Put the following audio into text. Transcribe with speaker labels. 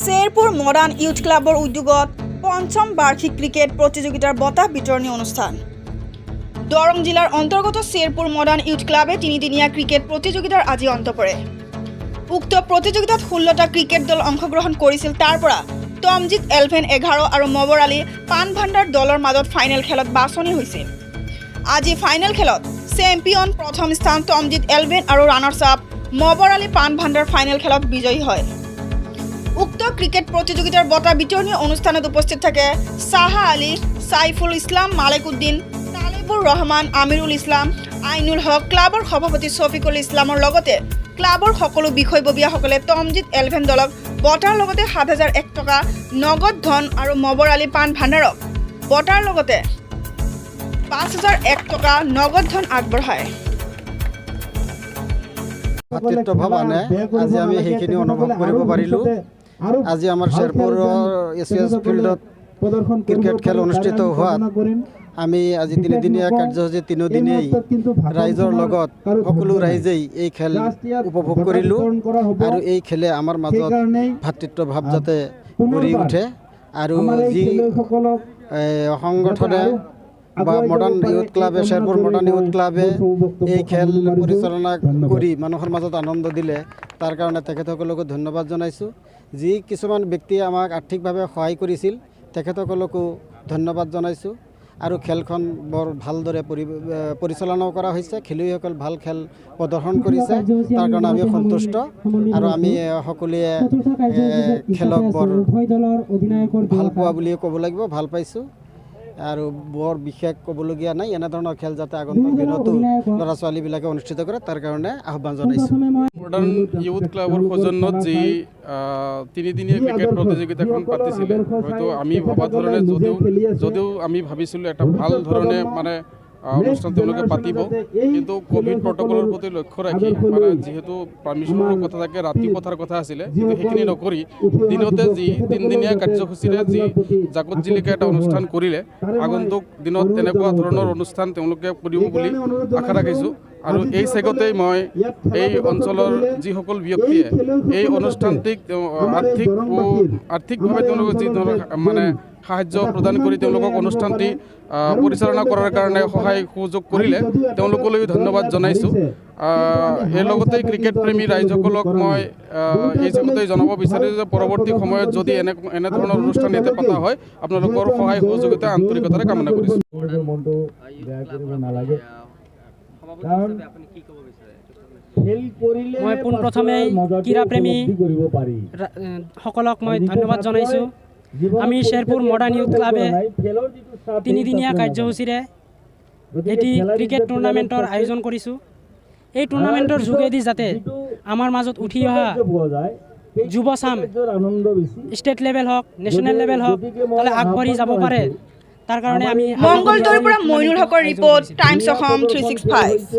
Speaker 1: Sherpur modern youth ক্লাবৰ উদ্যোগত পঞ্চম বাৰ্ষিক ক্ৰিকেট প্ৰতিযোগিতাৰ বঁটা বিতৰণী অনুষ্ঠান। দৰং জিলাৰ অন্তৰ্গত শ্বেৰপুৰ মডাৰ্ণ ইউথ ক্লাবে তিনিদিনীয়া ক্ৰিকেট প্ৰতিযোগিতাৰ আজি অন্ত পৰে। উক্ত প্ৰতিযোগিতাত 16টা ক্ৰিকেট দল অংশগ্ৰহণ কৰিছিল। তাৰ পৰা তমজিত 11 11 আৰু মবৰ আলী পাণ ভাণ্ডাৰ দলৰ মাজত ফাইনেল খেলত বাছনি হৈছিল। আজি ফাইনেল খেলত চেম্পিয়ন প্ৰথম স্থান তমজিত 11 আৰু ৰানাৰ্ছ আপ মবৰ আলী পাণ ভাণ্ডাৰ ফাইনেল খেলত বিজয়ী হয়। উক্ত ক্ৰিকেট প্ৰতিযোগিতাৰ বঁটা বিতৰণী অনুষ্ঠানত উপস্থিত থাকে সাহা আলী, ছাইফুল ইছলাম, মালেক উদ্দিন, তালিবুৰ ৰহমান, আমিৰুল ইছলাম, আইনুল হক, ক্লাবৰ সভাপতি শফিকুল ইছলামৰ লগতে ক্লাবৰ সকলো বিষয়ববীয়াসকলে তমজিত 11 দলক বঁটাৰ লগতে 7001 টকা নগদ ধন আৰু মবৰ আলী পাণ ভাণ্ডাৰক বঁটাৰ লগতে 5001 টকা নগদ ধন আগবঢ়ায়।
Speaker 2: ভাতৃত্ব ভাৱ আনে। আজি আমি সেইখিনি অনুভৱ কৰিব পাৰিলোঁ। আজি আমাৰ শ্বেৰপুৰৰ এ চি এছ ফিল্ডত ক্ৰিকেট খেল অনুষ্ঠিত হোৱাত আমি আজি তিনিদিনীয়া কাৰ্যসূচী, তিনিদিনেই ৰাইজৰ লগত সকলো ৰাইজেই এই খেল উপভোগ কৰিলোঁ আৰু এই খেলে আমাৰ মাজত ভাতৃত্ব ভাৱ যাতে গঢ়ি উঠে আৰু যি সংগঠনে বা মডাৰ্ণ ইউথ ক্লাবে, শ্বেৰপুৰ মডাৰ্ণ ইউথ ক্লাবে এই খেল পৰিচালনা কৰি মানুহৰ মাজত আনন্দ দিলে, তাৰ কাৰণে তেখেতসকলকো ধন্যবাদ জনাইছোঁ। যি কিছুমান ব্যক্তিয়ে আমাক আৰ্থিকভাৱে সহায় কৰিছিল, তেখেতসকলকো ধন্যবাদ জনাইছোঁ। আৰু খেলখন বৰ ভালদৰে পৰিচালনাও কৰা হৈছে। খেলুৱৈসকল ভাল খেল প্ৰদৰ্শন কৰিছে, তাৰ কাৰণে আমি সন্তুষ্ট আৰু আমি সকলোৱে খেলক বৰ ভাল পোৱা বুলিয়ে ক'ব লাগিব, ভাল পাইছোঁ। আৰু বৰ বিশেষ ক'বলগীয়া নাই। এনেধৰণৰ খেল যাতে আগন্তুক দিনতো ল'ৰা ছোৱালীবিলাকে অনুষ্ঠিত কৰে, তাৰ কাৰণে আহ্বান জনাইছোঁ।
Speaker 3: মডাৰ্ণ ইউথ ক্লাবৰ সৌজন্যত যি তিনিদিনীয়া ক্ৰিকেট প্ৰতিযোগিতাখন পাতিছিলে, হয়তো আমি ভবা ধৰণে যদিও আমি ভাবিছিলোঁ এটা ভাল ধৰণে মানে অনুষ্ঠান তেওঁলোকে পাতিব, কিন্তু ক'ভিড প্ৰট'কলৰ প্ৰতি লক্ষ্য ৰাখি, মানে যিহেতু পাৰ্মিশ্যনৰ কথা থাকে, ৰাতি পতাৰ কথা আছিলে, কিন্তু সেইখিনি নকৰি দিনতে যি তিনিদিনীয়া কাৰ্যসূচীৰে যি জাকত জিলিকা এটা অনুষ্ঠান কৰিলে, আগন্তুক দিনত তেনেকুৱা ধৰণৰ অনুষ্ঠান তেওঁলোকে কৰিব বুলি আশা ৰাখিছোঁ। আৰু এই চেগতেই মই এই অঞ্চলৰ যিসকল ব্যক্তিয়ে এই অনুষ্ঠানটিক তেওঁ আৰ্থিকভাৱে তেওঁলোকক যি ধৰণৰ মানে সাহাৰ্য প্ৰদান কৰি তেওঁলোকক অনুষ্ঠানটি পৰিচালনা কৰাৰ কাৰণে সহায় সহযোগ কৰিলে, তেওঁলোকলৈও ধন্যবাদ জনাইছোঁ। এই লগতে ক্ৰিকেট প্ৰেমী ৰাইজসকলক মই এই চেগতেই জনাব বিচাৰিছোঁ যে পৰৱৰ্তী সময়ত যদি এনেধৰণৰ অনুষ্ঠান ইয়াতে পতা হয়, আপোনালোকৰ সহায় সহযোগিতা আন্তৰিকতাৰে কামনা কৰিছোঁ।
Speaker 4: মনটো বেয়া কৰিব নালাগে, কাৰণ খেল কৰিলে
Speaker 5: মই পোনপ্ৰথমেই ক্ৰীড়াপ্ৰেমী
Speaker 4: কৰিব পাৰি।
Speaker 5: সকলক মই ধন্যবাদ জনাইছোঁ। আমি শ্বেৰপুৰ মডাৰ্ণ ইউথ ক্লাবে তিনিদিনীয়া কাৰ্যসূচীৰে এটি ক্ৰিকেট টুৰ্ণামেণ্টৰ আয়োজন কৰিছোঁ। এই টুৰ্ণামেণ্টৰ যোগেদি যাতে আমাৰ মাজত উঠি অহা যুৱচাম
Speaker 4: আনন্দ বেছি
Speaker 5: ষ্টেট লেভেল হওক, নেশ্যনেল লেভেল হওক, তালৈ আগবাঢ়ি যাব পাৰে, তাৰ কাৰণে আমি
Speaker 1: মংগলদৈৰ পৰা মইনুল হকৰ ৰিপৰ্ট, টাইমছ অসম 365।